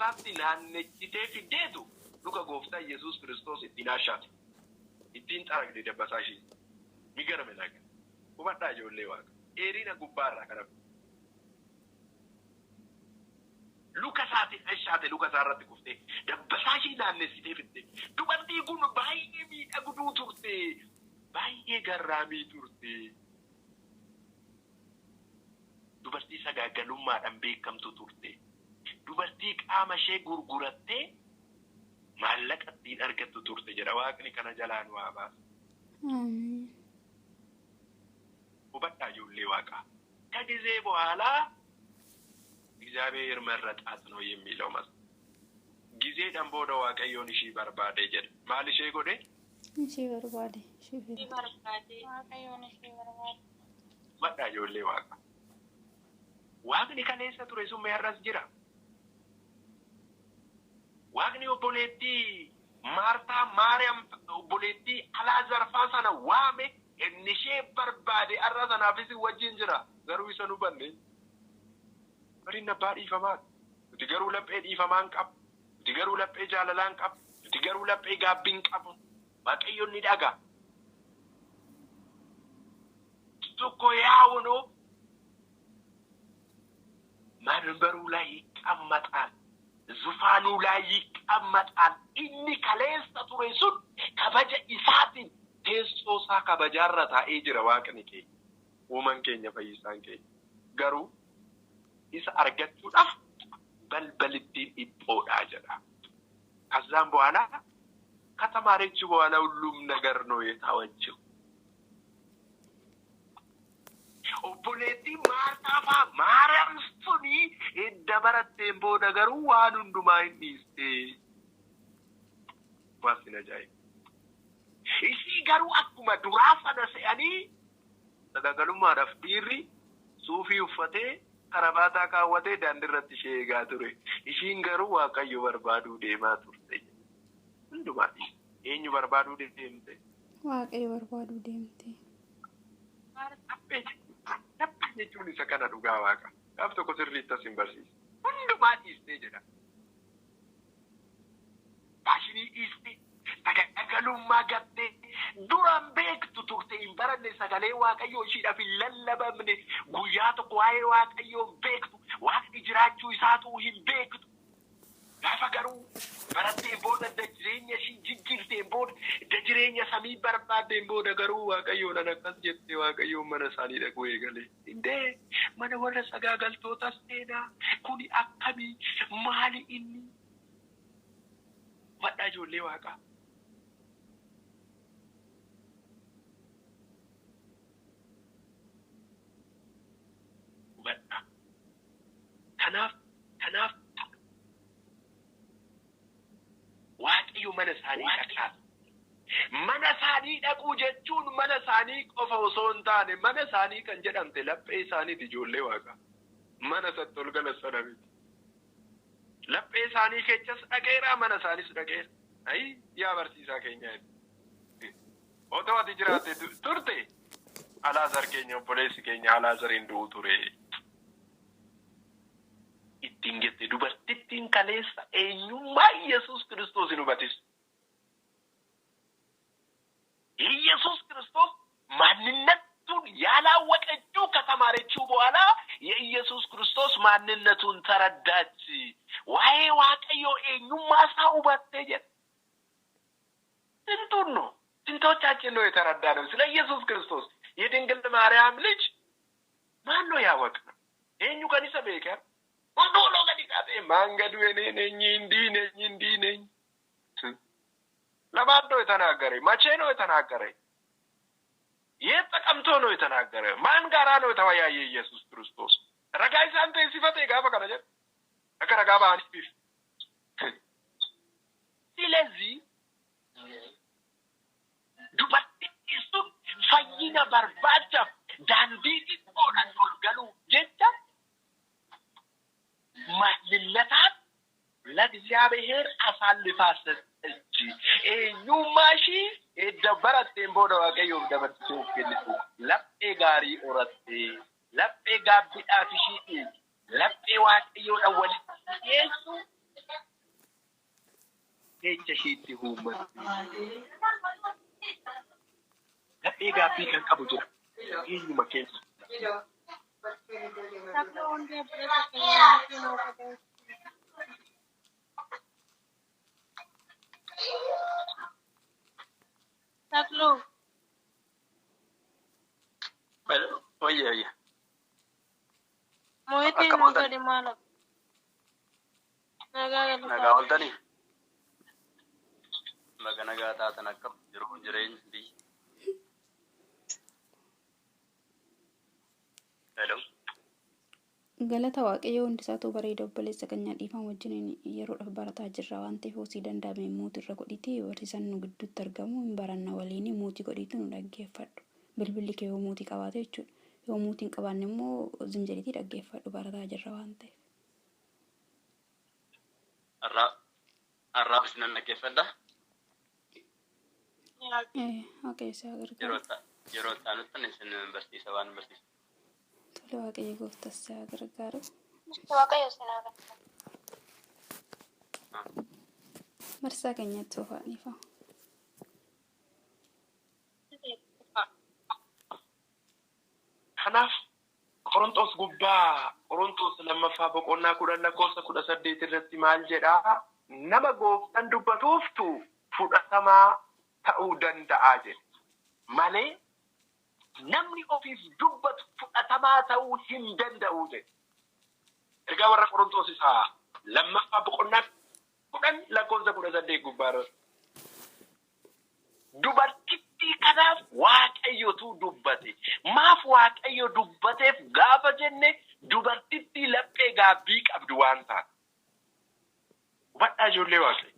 isaatti naannechitee fiddeetu luka gooftaa Yesuus Kiristoos ittiin ashaate. Ittiin xaragde dabbasaa ishee. Migarame naga. Hubadhaa ijoollee waaqa. Dheerina gubbaarraa kana. Luka isaatiin ashaate luka isaa irratti kuftee dabbasaa ishee naannessitee fidde. Dubartii kun baay'ee miidhagduu turte. Baay'ee garraamii turte. Dubartii sagaagalummaadhaan beekamtu turte. Dubartii qaama ishee gurgurattee maallaqa ittiin argattu turte jedha waaqni kana jalaa nu haa baasu. Amiin. Hubadhaa ijoollee waaqaa. ከጊዜ በኋላ እግዚአብሔር መረጣት ነው የሚለው መስ gizeedhaan booda waaqayyoon ishii barbaade jedha. Maal ishee godhe? Ishee barbaade. Ishee Ishee filate. barbaade. Waaqayyoon ishee barbaade. Hubadhaa ijoollee waaqa. Waaqni kaleessa ture sun har'as jira. Waaqni obboleettii Maartaa Maariyaam obboleettii Alaazar faa sana waame inni ishee barbaade har'a sanaafis wajjin jira. Garuu isa nu hubanne. Bariin abbaa dhiifamaati. Nuti garuu laphee dhiifamaa hin qabnu. Nuti garuu laphee jaalalaa hin qabnu. Nuti garuu laphee gaabbii hin qabnu. Waaqayyoon ni dhaga. Tokko ያው ነው መንበሩ ላይ ይቀመጣል፣ ዙፋኑ ላይ ይቀመጣል። Inni kaleessa ture sun kabaja isaatiin teessoo isaa kabajaarra taa'ee jira waaqni keenya. Uumaan keenya fayyisaan keenya. Garuu isa argachuudhaaf balbalittiin dhiphoodha jedha. ከዛም በኋላ ከተማረች በኋላ ሁሉም ነገር ነው የተወችው። Obboleettiin Maartaa faa Maariyaam suni edda baratteen booda garuu waan hundumaa hin dhiiste. Waan sin ajaa'iba. Ishii garuu akkuma duraa sana se'anii sagaagalummaadhaaf dhiirri suufii uffatee karabaataa kaawwatee daandii irratti ishee eegaa ture. Ishiin garuu Waaqayyo barbaaduu deemaa turte. Hundumaa dhiiste. Eenyu barbaaduu deemte? Waaqayyo barbaaduu deemte. Laphee laphee jechuun isa kana dhugaa waaqa. Gaaf tokko sirriitti as hin barsiisa. Hundumaa dhiistee jedha. Faashinii dhiistee, sagaagalummaa gattee, duraan beektu turte hin baranne sagalee waaqayyoo ishiidhaaf hin lallabamne guyyaa tokko waa'ee waaqayyoo hin beektu waaqni jiraachuu isaatu hin beektu. Gaafa garuu baratteen booda da jireenya ishii jijjiirteen booda da jireenya samii barbaaddeen booda garuu waaqayyoon an akkas jette waaqayyoon mana isaanii dhaquu eegale. Indee mana warra sagaagaltootas seenaa kuni akkamii maali inni? Hubadhaa ijoollee waaqaa. Hubadhaa. Kanaaf waaqayyo mana isaanii dhaqaa. Mana isaanii dhaquu jechuun mana isaanii qofa osoo hin taane mana isaanii kan jedhamte laphee isaaniiti ijoollee waaqaa. Mana isatti ol galan sana miti. Laphee isaanii keessas dhaqeera mana isaaniis dhaqeera. Ayi yaa barsiisaa keenya. Otoo ati jiraatte turte Alaazar keenya obboleessi keenya Alaazariin du'u ture. Ittiin jette dubartittiin kaleessa eenyummaa Yesuus Kiristoos hin hubatis. የኢየሱስ ክርስቶስ ማንነቱን ያላወቀችው ከተማረችው በኋላ የኢየሱስ ክርስቶስ ማንነቱን ተረዳች። Waa'ee Waaqayyoo eenyummaa isaa hubatte jedha። ስንቱን ነው ስንቶቻችን ነው የተረዳነው ስለ ኢየሱስ ክርስቶስ? የድንግል ማርያም ልጅ ማን ነው ያወቅነው? Eenyu kan isa beeke ሁንዱ ነው kan isa beeke መንገዱ እኔ ነኝ፣ እንዲህ ነኝ፣ እንዲህ ነኝ። ለማን ነው የተናገረ? መቼ ነው የተናገረ? የት ተቀምጦ ነው የተናገረ? ማን ጋራ ነው የተወያየ ኢየሱስ ክርስቶስ? Ragaa isaan teessifate gaafa kana jedhu akka ragaa ba'aniif. ስለዚህ dubartittiin sun fayyina barbaachaaf daandii dhiphoodhaan ol galuuf jecha ማንነቷን ለእግዚአብሔር አሳልፋ ሰጠች። Eenyummaa ishii edda baratteen booda Waaqayyoof dabarsitee of kennitu. Laphee gaarii horattee, laphee gaabbiidhaaf ishii dhiyeessu, laphee Waaqayyoodhaan walitti dhiyeessu Jecha ishiitti uummatte. Laphee gaabbii kan qabu jira. Eenyuma keessa. Takloo. Wayya wayya. Mooyitiin Akkam nu ooltan? gadi maal Nagaa Nagaa galataa. ooltanii? Baga nagaa taatan akkam jiru jireenyi biyyi. Hello. Galata Waaqayyoo hundi isaatu bareeda obboleessa keenya dhiifama wajjin yeroodhaaf barataa jirra waan ta'eef hosii danda'ame muutii irra godhiitii barsiisan nu gidduutti argamu hin baranna waliin muutii godhiitu nu dhaggeeffadhu. Bilbilli kee yoo muutii qabaate jechuudha. Yoo muutii hin qabaanne immoo zim jedhiitii dhaggeeffadhu barataa jirra waan ta'eef. Har'aaf isinan dhaggeeffadha. Waaqayyo si haa gargaaru. Yeroo itti isin barsiisa waan barsiisa. Tole Waaqayyo gooftas si haa gargaaru. Waaqayyo si haa gargaaru. Marsaa keenyatti ofaa dhiifama. Kanaaf Qorontos gubbaa Qorontos lammaffaa boqonnaa 10 lakkoofsa 18 irratti maal jedhaa? Nama gooftaan dubbatuuftu fudhatamaa ta'uu danda'a jedhe. Malee namni ofiif dubbatu fudhatamaa ta'uu hin danda'u jedhe. Ergaa warra Qorontos isaa lammaffaa boqonnaa 10 lakkoofsa 18 gubbaa irratti. Dubartittii kanaaf Waaqayyotu dubbate. Maaf Waaqayyo dubbateef gaafa jenne dubartittii laphee gaabbii qabdu waan taate. Hubadhaa ijoollee Waaqayyo.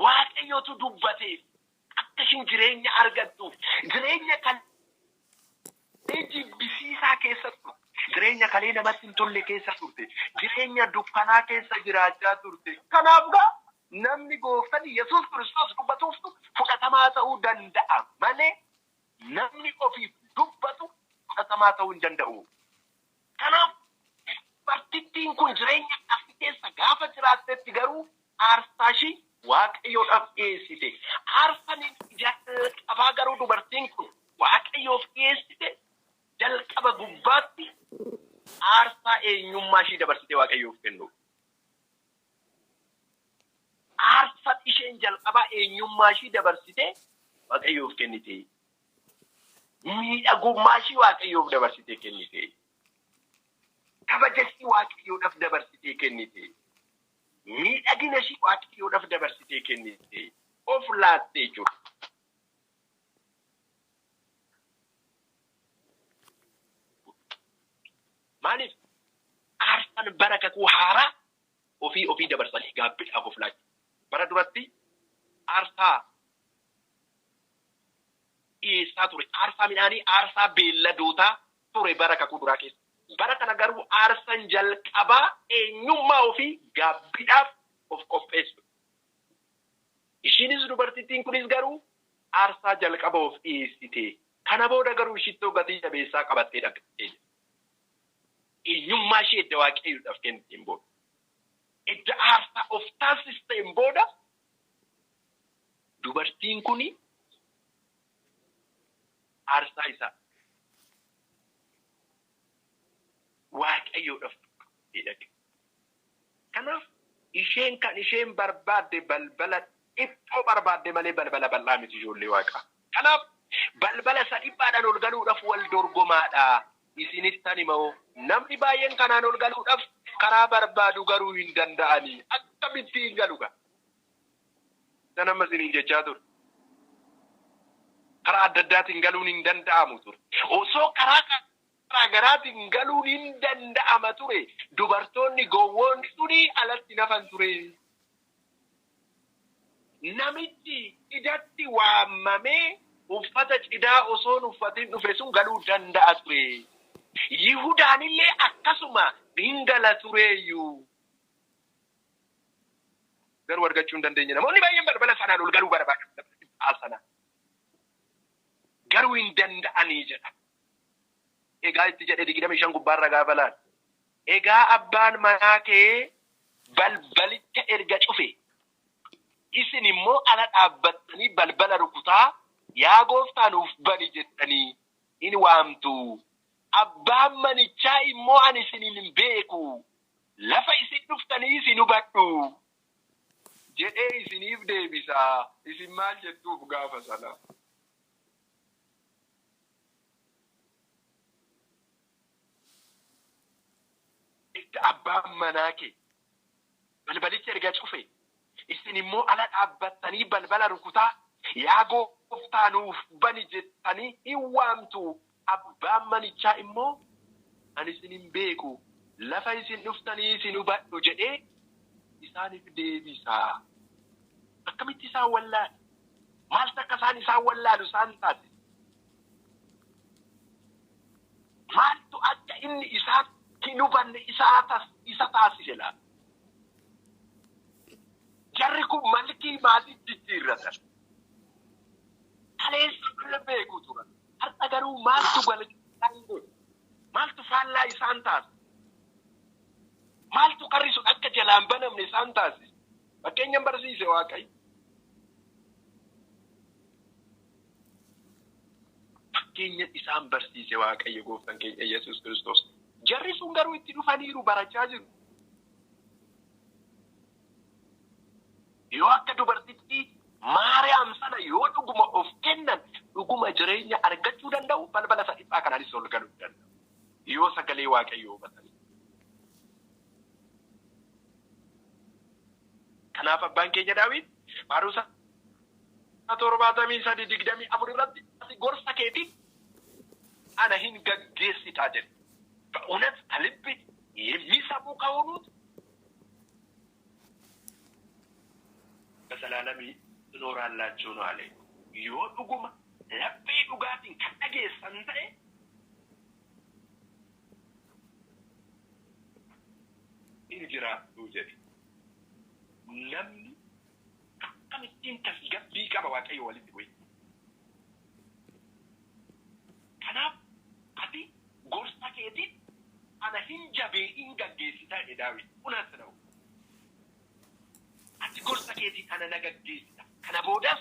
Waaqayyotu dubbateef akka ishin jireenya argattuuf jireenya kalee jibbisiisaa keessa turte. Jireenya kalee namatti hin tolle keessa turte. Jireenya dukkanaa keessa jiraachaa turte. Kanaaf gaa namni gooftaan Yesuus Kiristoos dubbatuuftu fudhatamaa ta'uu danda'a malee namni ofiif dubbatu fudhatamaa ta'uu hin danda'u. Kanaaf dubartittiin kun jireenya akkasii keessa gaafa jiraattetti garuu aarsaa ishii Waaqayyoodhaaf dhiyeessite. Aarsaan jalqabaa garuu dubartiin kun Waaqayyoof dhiyeessite jalqaba gubbaatti aarsaa eenyummaa ishii dabarsitee Waaqayyoof kennu. Aarsaan isheen jalqabaa eenyummaa ishii dabarsitee Waaqayyoof kennite. Miidhagummaa ishii Waaqayyoof dabarsitee kennite. Kabaja ishii Waaqayyoodhaaf dabarsitee kennite. Miidhagina ishii Waaqayyoodhaaf dabarsitee kennite. Of laattee jechuudha. Maaliif? Aarsaan bara kakuu haaraa ofii ofii dabarsanii gaabbiidhaaf of laachuu. Bara duratti aarsaa dhiyeessaa ture. Aarsaa midhaanii, aarsaa beelladootaa ture bara kakuu duraa keessa. Bara kana garuu aarsaan jalqabaa eenyummaa ofii gaabbiidhaaf of qopheessu. Ishiinis dubartittiin kunis garuu aarsaa jalqaba of dhiyeessite. Kana booda garuu shittoo gatii jabeessaa qabattee dhaqxee. Eenyummaa ishee edda Waaqayyoodhaaf kenniteen booda. Edda aarsaa of taasisteen booda dubartiin kuni aarsaa isaa Waaqayyoodhaaf qabattee dhaqxe. Kanaaf isheen kan isheen barbaadde balbala dhiphoo barbaadde malee balbala bal'aa miti ijoollee Waaqaa. Kanaaf balbala isa dhiphaadhaan ol galuudhaaf wal dorgomaadha. Isinittan himoo namni baay'een kanaan ol galuudhaaf karaa barbaadu garuu hin danda'anii. Akkamitti hin galu gaa? Isa nama isiniin jechaa ture. Karaa adda addaatiin galuun hin danda'amu ture. Osoo karaa garaa garaatiin galuun hin danda'ama ture. Dubartoonni gowwoonni suni alatti nafan ture. Namichi cidatti waamamee uffata cidaa osoo hin uffatin dhufe sun galuu danda'a ture. Yihudaan illee akkasuma hin gala tureeyyuu. Garuu argachuu hin dandeenye. Namoonni baay'een balbala sanaan ol galuu barbaadu. Sana. Garuu hin danda'anii jedha. Egaa itti jedhe 25 gubbaarra gaafa laal. Egaa abbaan manaa kee Balbalicha erga cufe isin immoo ala dhaabbattanii balbala rukutaa yaa gooftaa nuuf bani jettanii in waamtu. Abbaan manichaa immoo ani isiniin hin beeku. Lafa isin dhuftanii isin hubadhu jedhee isiniif deebisa. Isin maal jettuuf gaafa sana? Itti abbaan manaa kee balbalicha erga cufe isin immoo ala dhaabbattanii balbala rukutaa yaa gooftaa nuuf bani jettanii hin waamtu. Abbaan manichaa immoo ani isin hin beeku lafa isin dhuftanii isin hubadhu jedhee isaaniif deebisa. Akkamitti isaan wallaalu? Maaltu akka isaan isaan wallaalu isaan taasise? Maaltu akka inni isaan hin hubanne isa taasise laata? Jarri kun malkii maaliif jijjiirratan? Kaleessa lola beeku turan. Har'a garuu maaltu galgala godhe? Maaltu faallaa isaan taasise? Maaltu qarri sun akka jalaan banamne isaan taasise? Fakkeenyaan barsiise Waaqayyo. Fakkeenya isaan barsiise Waaqayyo gooftaan keenya Yesuus Kiristoos. Jarri sun garuu itti dhufaniiru barachaa jiru. Yoo akka dubartittii Maariyaam sana yoo dhuguma of kennan dhuguma jireenya argachuu danda'u balbala isa dhiphaa kanaanis ol galuu danda'u. Yoo sagalee Waaqayyoo hubatanii. Kanaaf abbaan keenya Daawit Faaruu 73:24 irratti ati gorsa keetiin ana hin gaggeessitaa jedhe. በእውነት ከልብ የሚሰሙ ከሆኑት በዘላለም ትኖራላችሁ ነው አለ። Yoo dhuguma laphee dhugaatiin kan dhageessan ta'e hin jiraattu jedhe. Namni akkamittiin tasgabbii qaba Waaqayyo walitti bu'e. Kanaaf ati gorsa keetiin ana hin jabee hin gaggeessitaa jedhe Daawit. እውነት ነው. Ati gorsa keetiin ana na gaggeessita. Kana boodas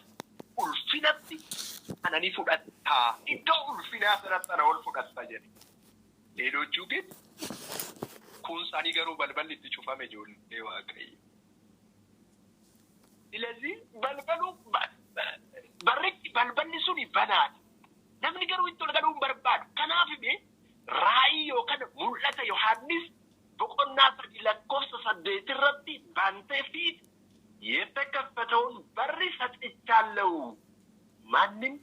ulfinatti ana ni fudhattaa. Iddoo ulfinaa sanatti ana ol fudhatta jedhe. ሌሎቹ ግን kun isaanii garuu balballi itti cufame ijoollee Waaqayyo. ስለዚህ balbalu barrichi balballi suni banaadha. Namni garuu itti ol galuu hin barbaadu. Kanaaf mee raa'ii yookaan mul'ata Yohaannis boqonnaa 3 lakkoofsa 8 irratti baantee fi የተከፈተውን በር ሰጥቻለሁ ማንም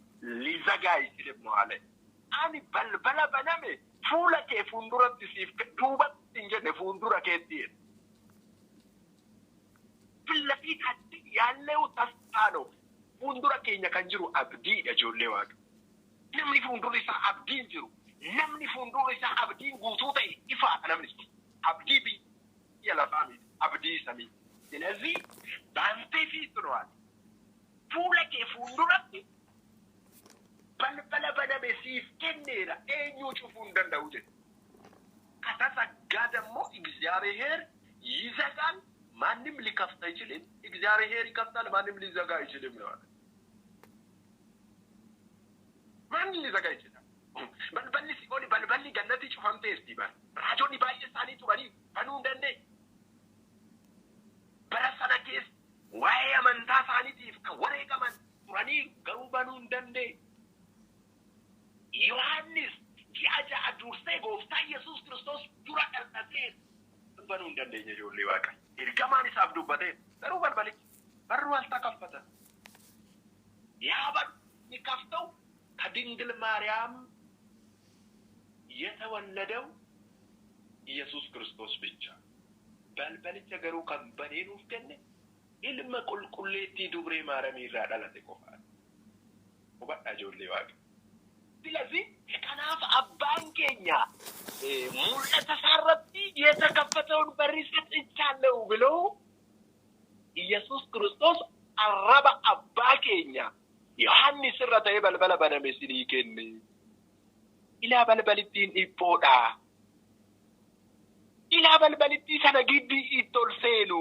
ሊዘጋ አይችልም ነው አለ። Ani balbala baname fuula kee fuulduratti siif duubatti hin jenne fuuldura keetti jedhe. ፊት ለፊታችን ያለው ተስፋ ነው። Fuuldura keenya kan jiru abdiidha ijoollee Waaqa. Namni fuuldurri isaa abdiin jiru, namni fuuldurri isaa abdiin guutuu ta'e ifaadha namni sun. Abdii biyya lafaa miti, abdii samii. ስለዚህ በአንተ ፊት ነው አለ። Fuula kee fuulduratti balbala baname siif kenneera eenyuu cufuu hin danda'u jedhe. ከተዘጋ ደግሞ እግዚአብሔር ይዘጋል፣ ማንም ሊከፍት አይችልም። እግዚአብሔር ይከፍታል፣ ማንም ሊዘጋ አይችልም ነው አለ። ማንም ሊዘጋ ይችላል? Balballi ሲኦል balballi gannatii cufamteesti bara. Raajonni baay'ee isaanii turanii banuu hin dandeenye. Bara sana keessa waa'ee amantaa isaaniitiif kan wareegaman turanii garuu banuu hin dandeenye. Yohaannis ji'a 6 dursee gooftaa Yesuus Kiristoos dura dhalatee banuu hin dandeenye ijoollee Waaqa. Ergamaan isaaf dubbatee garuu balbalichi barru አልተከፈተም። ያ በር የሚከፍተው ከድንግል ማርያም የተወለደው ኢየሱስ ክርስቶስ ብቻ። Balbalicha garuu kan banee nuuf kenne ilma qulqulleettii dubree Maariyaam irraa dhalate qofaadha. Hubadhaa ijoollee Waaqa. ስለዚህ kanaaf abbaan keenya mul'ata isaarratti የተከፈተውን በር ሰጥቻለሁ ብሎ ኢየሱስ ክርስቶስ arraba abbaa keenya Yohaannis irra ta'ee balbala baname isinii kenne. Ilaa balbalittiin dhiphoodha. Ilaa balbalittii sana giddii itti ol seenu.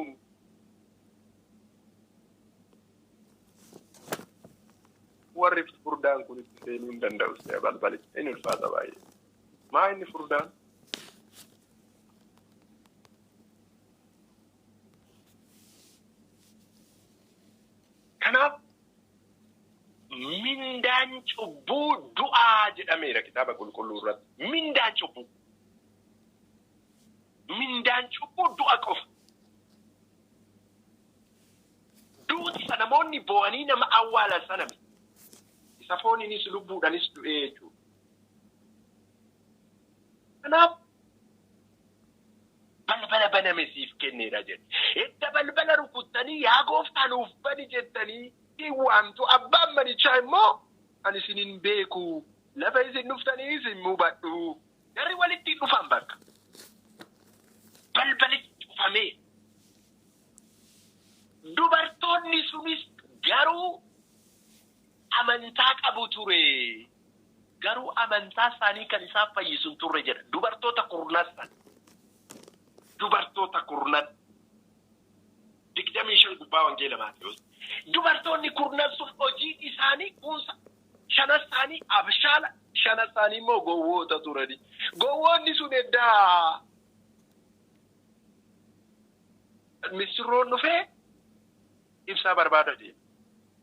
Warri furdaan kun itti seenuu hin danda'u si'a balbalitti. Inni ulfaata baay'ee. Maa inni furdaan? Kanaaf mindaan cubbuu du'aa jedhameera kitaaba qulqulluu irratti. Mindaan cubbuu. Mindaan cubbuu du'a qofa. Duuti isa namoonni boo'anii nama awwaalan sana miti. Isa fooniinis lubbuudhaanis du'ee jechuudha. Kanaaf balbala baname siif kenneera jedhe. Edda balbala rukuttanii yaa gooftaa nuuf bani jettanii hin waamtu. Abbaan manichaa immoo ani isin hin beeku. Lafa isin dhuftanii isin hubadhu. Jarri walitti hin dhufan bakka. Balbalichi cufamee. Dubartoonni sunis garuu amantaa qabu ture. Garuu amantaa isaanii kan isaan fayyisu hin turre jedha. Dubartoota kurnan sana. Dubartoota kurnan. 25 gubbaa wangeela Maatewos. Dubartoonni kurnan sun hojii isaanii kuusa shana isaanii abshaala shana isaanii immoo gowwoota turani. Gowwoonni sun eddaa misirroon dhufee ibsaa barbaada deema.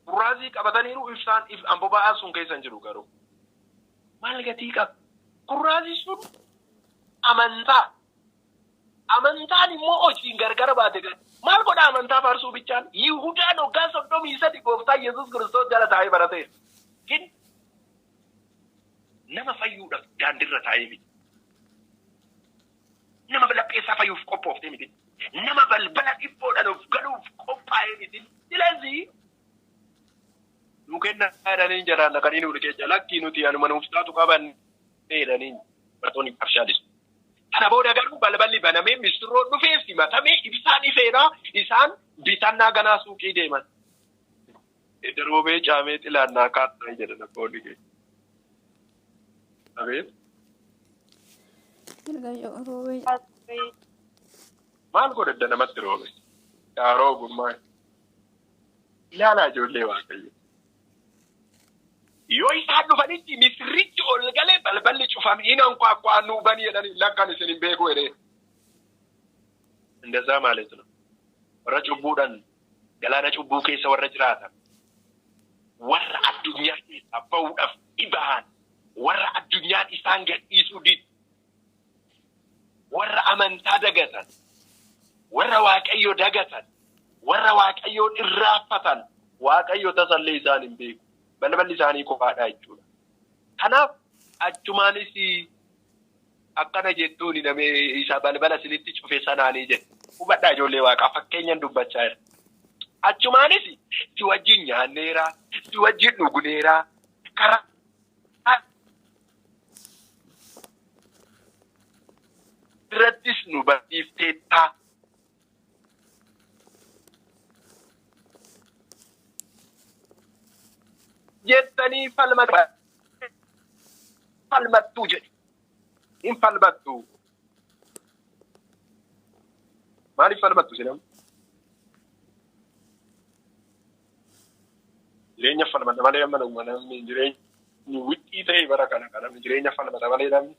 Kurraazii qabataniiru ibsaan boba'aan sun keessa hin jiru garuu. Maal gatii qaba? Kurraazii sun amantaa. Amantaan immoo hojiin gargar baate gara. Maal godha amantaa faarsuu bichaan? Yihudaan waggaa 33 gooftaa Yesuus Kiristoos jala taa'ee barateera. Gin nama fayyuudhaaf daandiirra taa'ee miti. Nama lapheessaa fayyuuf qophooftee miti. Nama balbala dhiphoodhaan of galuuf qophaa'ee miti. Silazii nu kennaa jedhanii jaraan kan inni keessa lakkii nuti anuma nuuf taatu qaban jedhanii bartoonni abshaalisu. Kana booda garuu balballi banamee misirroon dhufee simatamee ibsaan ifeera isaan bitannaa ganaa suuqii deeman. Roobee caamee xilaannaa kaattaa jedhan abboonni keenya. Abeet Erga roobee maal godhadda namatti roobe? Yaa roobummaa. Ilaalaa ijoollee Waaqayyo. Yoo isaan dhufanitti misirrichi ol galee balballi cufame hin ankwaakwaa nuu bani jedhanii lakkan isin hin beeku jedhee. እንደዛ ማለት ነው። Warra cubbuudhaan galaana cubbuu keessa warra jiraatan warra addunyaa keessaa bahuudhaaf dhibahan warra addunyaan isaan gadhiisuu did warra amantaa dagatan warra waaqayyo dagatan warra waaqayyoon irraanfatan waaqayyo tasallee isaan hin beeku. Balballi isaanii kophaadha jechuudha. Kanaaf achumaanis akkana jettuun namee isa balbala isinitti cufe sanaanii jedhe. Hubadhaa ijoollee waaqaa fakkeenyaan dubbachaa jira. Achumaanis si wajjin nyaanneera, si wajjin dhugneera, karaa irrattis nu barsiifteetta. Jettanii falmattuu jedhe. Hin falmattu. Maaliif falmattu sinam? Jireenya falmata malee amma dhuguma namni jireenyi wixii ta'e bara kana kan namni jireenya falmata malee namni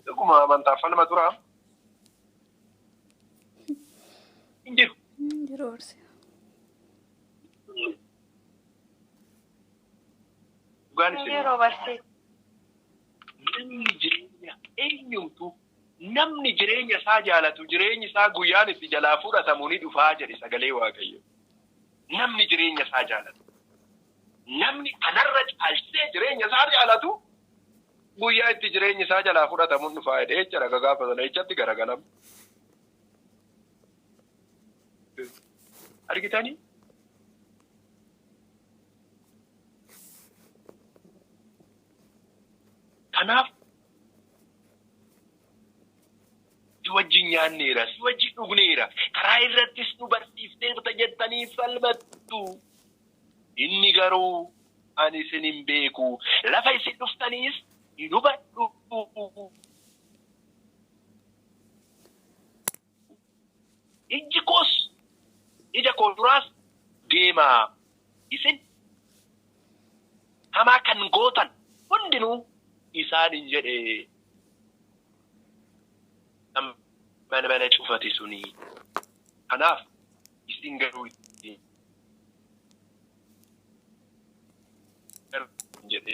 dhuguma amantaa falma tura. Hin jiru. Yeroo barsiisa. Dhugaan isin Yeroo barsiisa. Namni jireenya eenyumtu namni jireenya isaa jaalatu jireenyi isaa guyyaan itti jalaa fudhatamu ni dhufaa jedhe sagalee Waaqayyo. Namni jireenya isaa jaalatu. Namni anarra caalchisee jireenya isaa jaalatu guyyaa itti jireenyi isaa jalaa fudhatamu ni dhufaa jedhe jecha gaafa sana jechatti garagalamu. Argitanii? Kanaaf si wajjin nyaanneera, si wajjin dhugneera, karaa irrattis nu barsiifteerta jettanii falmattu. Inni garuu ani isin hin beeku. Lafa isin dhuftaniis hin hubadhu. koo duraas deemaa. Isin hamaa kan gootan hundinuu isaaniin jedhe. Balbala cufate suni. Kanaaf isin garuu jedhe.